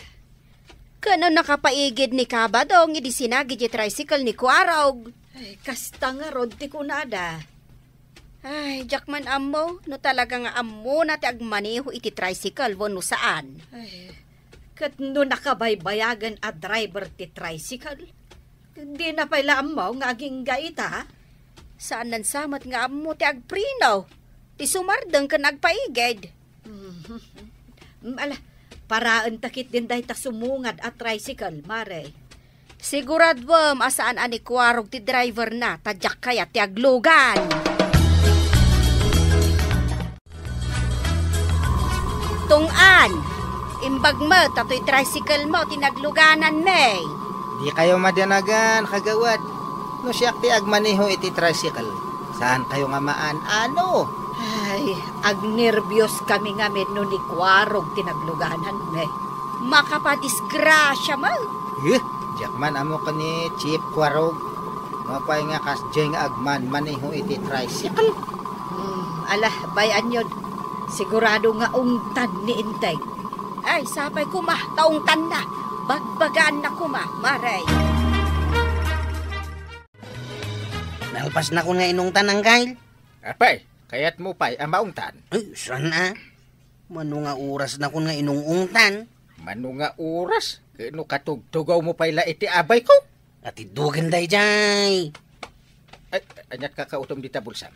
Ket no nakapaigid ni Kabadong idi sinagid diay tricycle ni Kuarog. Ay, kasta ngarud ti kunada. Ay, diak man ammo no talaga nga ammona ti agmaneho iti tricycle wenno saan. Ay, ket no nakabaybayagen a driver ti tricycle, dina pay la ammo nga agingga ita? Saan sa met nga ammo ti agpreno, ti sumardeng ken agpaigid. Mm, ala, paraenta ketdin dayta sumungad a tricycle, Mare. Siguraduem a saan a ni Kuarog ti driverna, ta diak kayat ti aglugan. Tunggan, imbag met ta toy tricycle mo ti naglugananmi. Dikayo madanagan, kagawad. No siak ti agmaneho iti tricycle, saankayo nga maan-ano? Ay, agnerbios kami ngamin no ni Kuarog ti naglugananmi. Makapadisgrasia met. Eh, diak man ammo ken ni Chief Kuarog. Mapay nga kasdiay nga agmanmaneho iti tricycle. Hmm, ala, bay-anyon. Sigurado nga ungtan ni Integ. Ay, sapay koma, ta ungtanna. Bagbagaanna koma, Mare. Nalpasnakon nga inungtan, Angkel. Apay, kayatmo pay a maungtan? Ay, saan a? Mano nga orasnakon nga inung-ungtan? Mano nga oras? Ket no katugtugawmo pay la iti abayko? Atiddogen daydiay. Ay, aniat kakautom dita bulsam?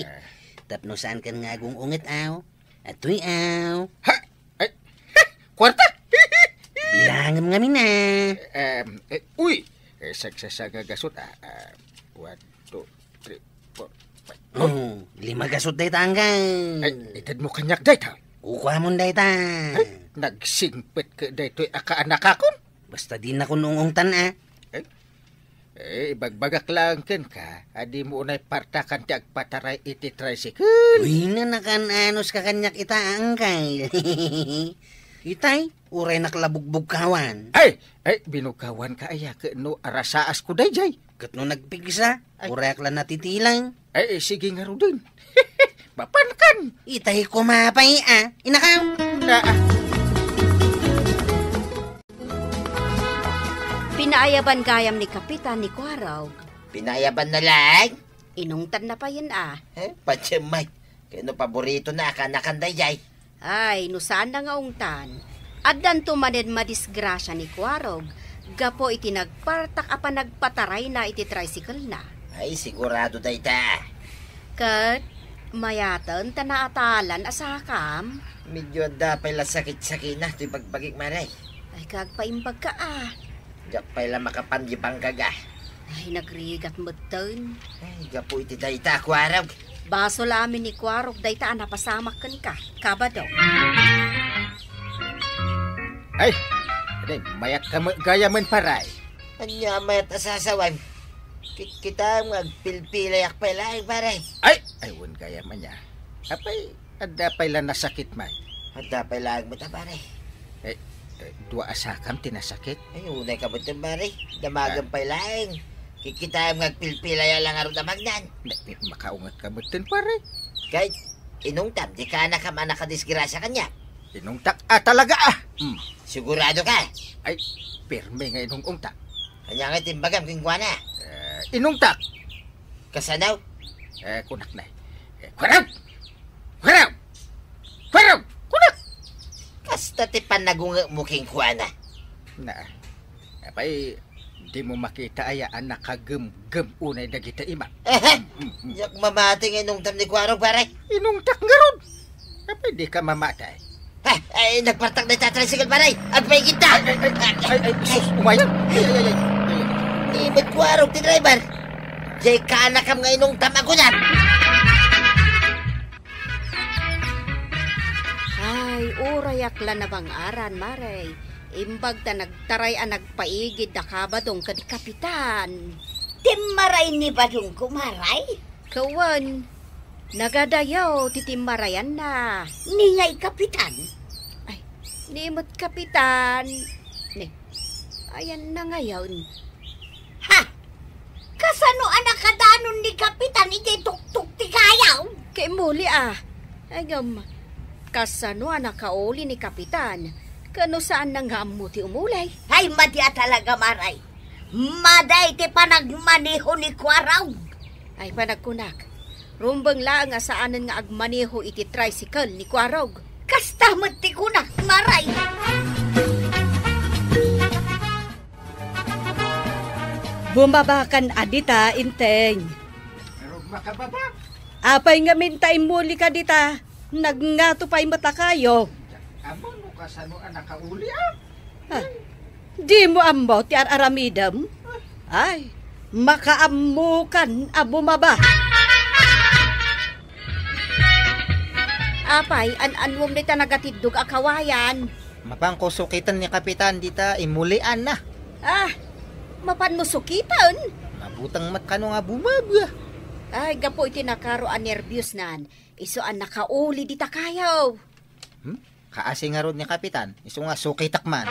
Ah. Tapno saankan nga agung-unget, aw? Atoy, aw. Ha? Ay, ha! Kuarta! Bilangem ngamin a. Em, eh, uy! Eh, sagsasanga gasut, ah. Ah, one, two, three, four, five. Oh, lima gasut dayta, Angkel. Ay, itedmo kaniak dayta. Kukuamon dayta. Ay, nagsingpet ket daytoy a kaanakakon. Basta dinakon ung-ungtan a. Eh, eh, ibagbagak laeng kenka a dimo unay partakan ti agpataray iti tricycle. Uy, nanakan-anos ka kaniak ita, Angkel. Itay, uraynak la bugbugkawan. Ay, ay, binugkawanka aya ket no arasaasko daydiay. Ket no nagpigsa, ay, urayak la natitilang. Ay, eh, sige ngaruden. Mapankan. Itay koma pay a. Inakaw. Na, ah. Pinaayaban gayam ni Kapitan ni Kuarog. Pinaayabanna laeng? Inungtanna payen a. Eh, patse met. Ket no paboritona a kaanakan daydiay. Ay, no saanna nga ungtan, addanto manen madisgrasia ni Kuarog gapu iti nagpartak a panagpatarayna iti tricycle-na. Ay, sigurado dayta. Ket mayaten ta naatalan a sakam. Medyo adda pay la sakit-sakina toy bagbagik, Mare. Ay, kagpaimbagka a. Diak pay la makapan di bangkaga. Ay, nagrigat metten. Ay, gapu iti dayta a Kuarog. Basol amin ni Kuarog dayta a napasamak kenka, Kabado. Ay, adi, mayat ka met gayamen, pare. Ania mayat a sasawem? Kitkitaem nga agpilpilayak pay laeng, pare. Ay, ay, wen gayam ania. Apay, adda pay la nasakit, may? Adda pay laeng met a, pare. Eh, eh, dua a sakam ti nasakit? Ay, unay ka met, pare. Damagem pay laeng. Kikitaem nga agpilpilaya la ngarud a magnan. Ne, ne, makaunget ka met ten, pare. Kay, inungtam, di kaanakam a nakadisgrasia kaniak. Inungtak a talaga, ah. Hmm. Sigurado ka? Ay, pirme nga inung-ungtak. Ania nga ti imbagam kenkuana? Eh, inungtak. Kasano? Eh, kunak na. Eh, Kuarog! Kuarog! Kuarog! Kunak! Kasta ti panagungekmo kenkuana. Na, apay, dimo makita aya a nakagemgem unay dagiti imak? Ehe! Mm, mm. Diak mamati nga inungtam ni Kuarog, pare. Inungtak ngarud! Apay, di ka mamati? Ha? Ay, nagpartak na ita tricycle, pare. Agpaigidta. Ay, ay, ay, ay, ay, sus, umayan. Ay, ay, ay, ay. Ni met Kuarog ti driver. Diay kaanakam nga inungtam a kunam. Ay, urayak la nabang-aran, Mare. Imbag ta nagtaray a nagpaigid da Kabadong ken Kapitan. Timmaray ni Badong, kumaray? Kawan. Nagadayaw ti timmarayanna. Ni ngay, Kapitan? Ay, ni met, Kapitan. Ni, ayanna ngayon. Ha? Kasano a nakadanon ni Kapitan idiay tuktok ti kayaw? Kay muli, ah. Ay, ngem, kasano a nakauli ni Kapitan? Ken no saanna nga ammo ti umuli? Ay, madi a talaga, Maray. Madi ti panagmaneho ni Kuarog. Ay, panagkunak, rumbeng laeng a saanen nga agmaneho iti tricycle ni Kuarog. Kasta met ti kunak, Maray. Bumabakan a dita, Inteng. Pero makababa. Apay ngamin ta immuli ka dita? Nagngato pay met a kayo. Amo no kasano a nakauli, ah? Ha? Dimo ammo ti ar-aramidem? Ay, makaammokan a bumaba. Apay, an-anuem dita nagatiddog a kawayan? Mapanko sukiten ni Kapitan dita imulianna. Ah, mapanmo sukiten? Mabuteng met kano nga bumaba. Ay, gapu iti nakaro a nerbiosnan, isu a nakauli dita kayo. Hmm? Kaasi ngarud ni Kapitan, isu nga sukitek man.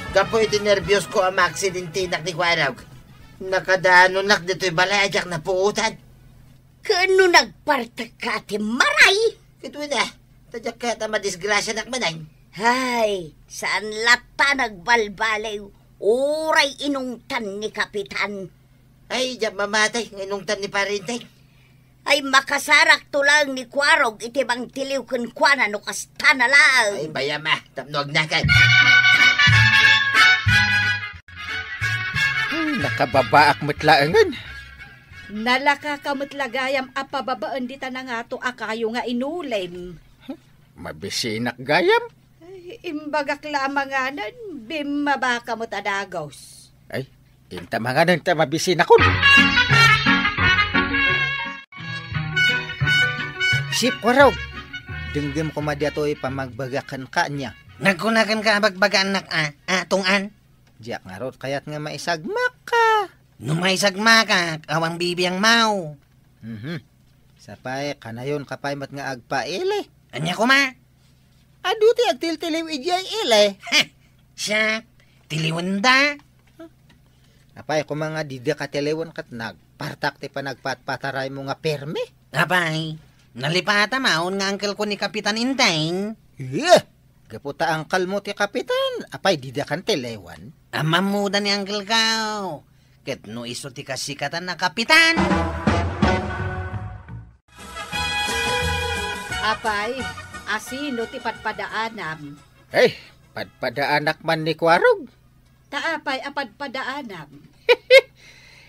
Gapu iti nerbiosko a maaksidentinak ni Kuarog, nakadanonak ditoy balay a diak napuotan. Ken no nagpartek ka ti Maray? Ket wen a, ta diak kayat a madisgrasianak manen. Hay, saan latta nagbalbaliw, uray inungtan ni Kapitan. Ay, diak mamatay nga inungtan ni Pare Inteng. Ay, makasarakto laeng ni Kuarog iti mangtiliw kenkuana no kasta na laeng. Ay, bayam a, tapno agnakan. Ay, nakababaak met laengen. Nalaka ka met la gayam a pababaen dita nangato a kayo nga inulim. Mabisinak gayam? Ay, imbagak la a manganen, bimmabaka met a dagus. Ay, inta manganen ta mabisinakon. Sip, Kuarog! Denggem koma daytoy pammagbagak kenka ania. Nagkuna kenka a bagbagaannak a, a, tunggan? Diak ngarud kayat nga maisagmakka. No maisagmakak, awan bibiangmo. Mhm. Sapay, kanayonka pay met nga agpaili. Ania koma? Adu ti agtiltiliw idiay ili. Heh! Siak, tiliwenda. Apay, koma nga dida katiliwen ket nagpartak ti panagpatpataraymo nga pirmi? Apay, nalipata maon nga angkelko ni Kapitan Inteng. Iya! Gapu ta angkelmo ti Kapitan, apay, dida kan tiliwen? Ammammoda ni angkelko. Ket no isu ti kasikatan a Kapitan. Apay, asino ti padpadaanam? Ay, padpadaanak man ni Kuarog. Ta apay a padpadaanam?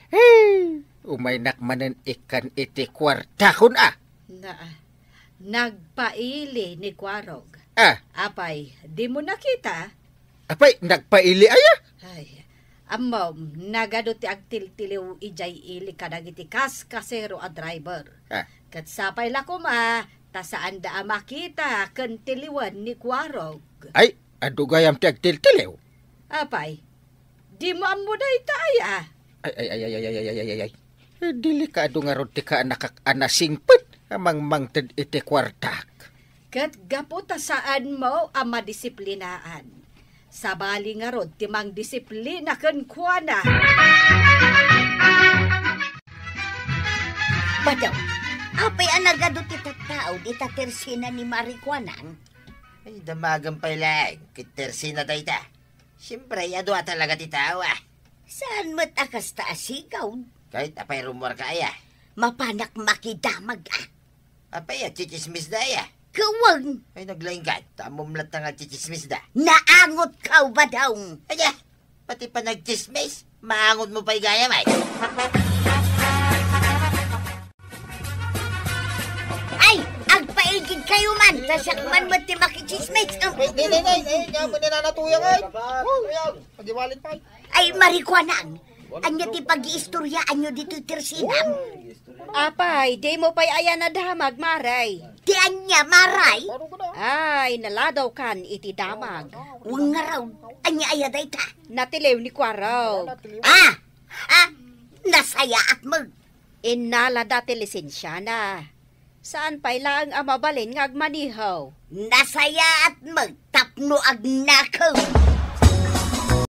Ay, umaynak manen ikkan iti kuartakon a. Na, nagpaili ni Kuarog. Ah. Apay, dimo nakita? Apay, nagpaili aya? Ay, ammom, nagadu ti agtiltiliw idiay ili kadagiti kaskasero a driver. Ah. Ket sapay la koma, ta saanda a makita ken tiliwen ni Kuarog. Ay, adu gayam ti agtiltiliw? Apay, dimo ammo dayta aya? Ay, ay, ay. Eh, delikado ngarud ti kaanakak a nasingpet a mangmangted iti kuartak. Ket gapu ta saanmo a madisiplinaan, sabali ngarud ti mangdisiplina kenkuana. Badaw, apay a nagadu ti tattao dita tersina ni Marikuanang? Ay, damagem pay laeng ket tersina dayta. Siempre, adu a talaga ti tao, ah. Saan met a kasta a sigaw? Kahit apay rummuarka aya. Mapanak makidamag, ah. Apay a, tsitsismis da aya? Kawang! Ay, naglaing ka. Tamom latta nga tsitsismis da. Naangot ka, Badong! Aya, pati pa nagtsismis, maangot mo pay gayam, ay. Ay, agpaigid kayo man, ta siak man met ti makitsismis. Ay, di, di, di, di, di, di, nanatuya ka, ay. Tuyang, magiwalit pa, ay. Ay, Marikuanang, anya ti pag-iistoryaanyo ditoy tersinam? Apay, dimo pay aya nadamag, Maray? Ti anya, Maray? Ay, naladaw kan iti damag. Wen ngarud, anya aya dayta? Natiliw ni Kuarog. Ah! Ah! Nasayaat met. Innalada ti lisensiana. Saan pay laeng a mabalin nga agmaneho. Nasayaat met tapno agnakem.